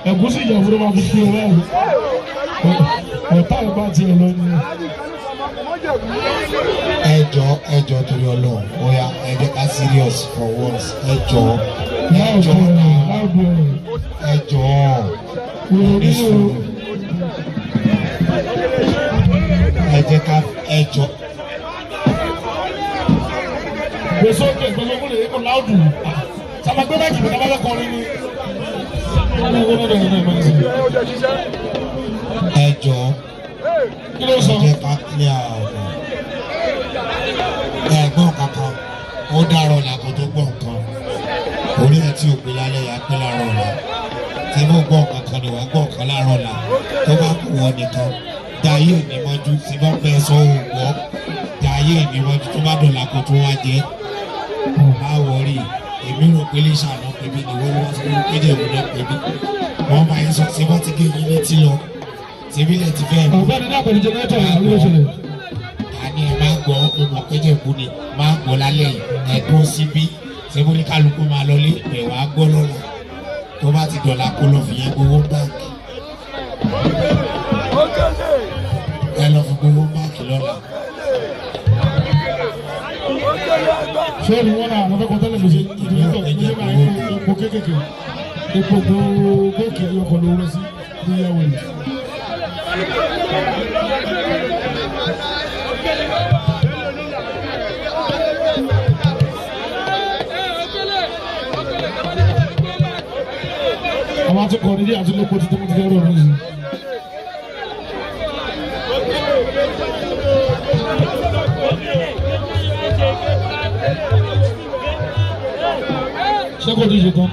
Ẹ̀gúsí Ìjẹ̀bú ló máa fi kí o báyìí. Ọ̀tá ẹ̀ bá tiẹ̀ lọ ni. Ẹ jọ̀ọ́, ẹ jọ̀ọ́, torí Ọlọ́run, ó yá, ẹ jẹ́ ká serious for once. Ẹ jọ̀ọ́, ẹ jọ̀ọ́ náà, ẹ jọ̀ọ́, ní sùúrù. Ẹ jẹ́ ká, ẹ jọ̀ọ́. Gbèsè òkè, gbèsè òkè lè kó loud. Sábà gbé báyìí kìí kábàlẹ̀ kọrin ni. Ẹ jọ̀ọ́. Kí ló sọ? Ẹ jẹ́ ká clear ọ̀nà. Ẹ gbọ́n kankan, ó dàrọ̀ làkó tó gbọ́ nǹkan. Orí ẹ̀ tí ò pé lálẹ́ yà pé láàárọ̀ ọ̀la. Tí mo gbọ́ nǹkan kan ni wàá gbọ́ nǹkan láàárọ̀ ọ̀la. Tó bá kù wọ́n nìkan, jayé òní mọ́jú. Tí bá bẹ́ẹ̀ sọ ò gbọ́, jayé òní mọ́jú. Tó bá dọ̀là kó tó wá jẹ́. Má worry, èmi rò pé lè ṣàná pé bí ni wọ́n ló wá sí pé Jẹ̀bú náà pé bí. Wọ́n máa ń sọ tí wọ́n ti gé yín létí lọ. Tìbílẹ̀ ti fẹ́ mú. Ọ̀gbẹ́ni náà pẹ̀lú generator yìí, ló ṣẹlẹ̀? Àní ẹ máa gbọ́, ó mọ̀ pé Jẹ̀bú ni máa gbọ́ lálẹ́ yìí. Ẹ dúró síbí ṣé bó ní kálukú máa lọlé ẹ̀ wá gbọ́ lọ́la. Tó bá ti dọ̀la, kó lọ fìyẹn gbowó báńkì. Ẹ lọ fi gbowó báńkì lọ́la. Ṣé ni wọ́n náà àwọn fẹ́ kọ́ tẹ́lẹ̀ ló ṣe generator ní ṣe máa ń epo kéékèèké, epo gbòógè ní ọkọ̀ lówó sí ní ìyàwó yìí. Àwọn àtúkọ̀ ní àtúlẹ̀kọ̀ tuntun mo ti fẹ́ rọ̀ lóṣù. Ṣé kò tí ì ṣe tán?